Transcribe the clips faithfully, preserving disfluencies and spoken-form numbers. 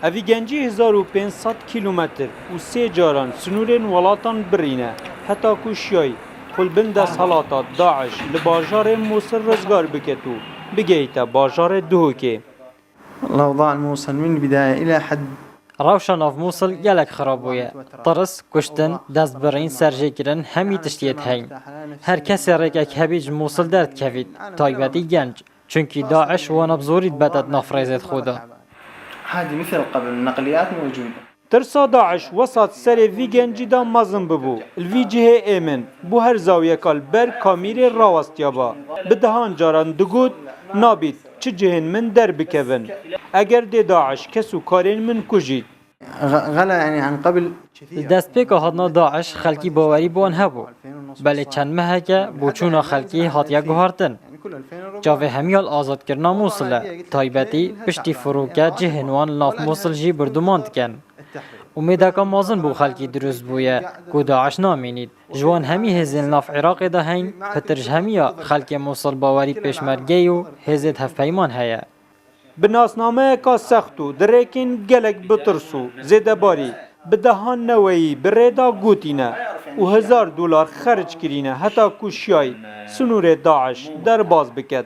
Evî gencî hezar û pênc sed kîlometr û sê caran sinûrên welatan birîne, heta ku şiyayî xwe li bin desthilata DAIŞ li bajarê Mûsil rizgar biket û bigehîte bajarê Duhokê. الأوضاع الموصل من البداية إلى حد Rewşa nav Mûsil gelek xirab bûye. Tirs, kuştin, destbirîn, serjêkirin, hemî tiştiyê diheyîn. Her kesê rêkek hebît ji Mûsil derdikevît, taybetî genc. Çunkî DAIŞ wana bi zorî dibete di nav rêzê xwe de. عادي مثل قبل، النقليات موجودة. Tirsa DAIŞ wesa di serê vî gencî de mezin bibû. Li vî cihê êmin bû, her zawiyeka li ber kamîrê rawestiyaba. Bi dehan caran digot, nabît çi cihên min derbikevin. Eger dê DAIŞ kes û karên min kujît. غلا يعني عن قبل. Li destpêka hatina DAIŞ xelkî bawerî bi wan hebû. Belê çend meheke boçûna xelkî hatiye guhartin. Çavê hemiya li azadkirina Mûsil e. Taybetî piştî firoke cihên wan li nav Mûsil jî birduman dikin. Umêdeka mezin bo xelkî dirust bûye ku DAIŞ namînît. Ji wan hemî hêzên li nav Iraqê de heyn, pitir ji hemiya xelkê Mûsil bawerî pêşmergeyê û hêzê di hevpeyman heye. Bi nasnameyeka sext û di rêkên gelek bi tirs û zêdebarî bi dehan neweyî bi rê de gotîne û hezar dolar xerc kirîne heta ku şiyayî sinûrê DAIŞ derbas biket.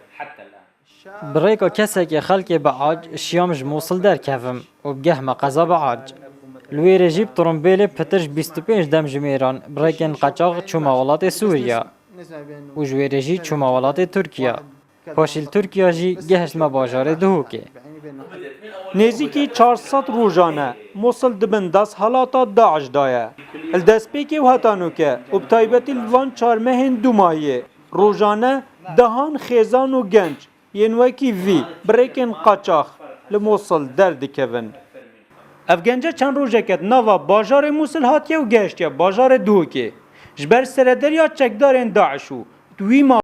Bi rêka kesekê xelkê bi ac şiyam ji Mûsil derkevim û bigehme qeza bi ac. Li wê rê jî bi tirimbêlê pitir ji bîst û pênc demjimêran bi rêkên qeçax çûme welatê Sûriya û ji wê rê jî çûme welatê Tirkiya. Paşî li Tirkiya jî gehiştme bajarê Duhokê. Nêzîkî çar sed rojan e Mûsil di bin desthelata DAIŞ de ye. Li destpêkê û heta nûke û bi taybetî li van çar mehên dûmahiyê rojane dehan xêzan û genc yên wekî vî bi rêkên qaçax li Mûsil derdikevin. Ev gence çend rojeke di nava bajarê Mûsil hatiye û gehiştiye bajarê Duhokê. Ji ber serederiya çekdarên DAIŞ û di wî ma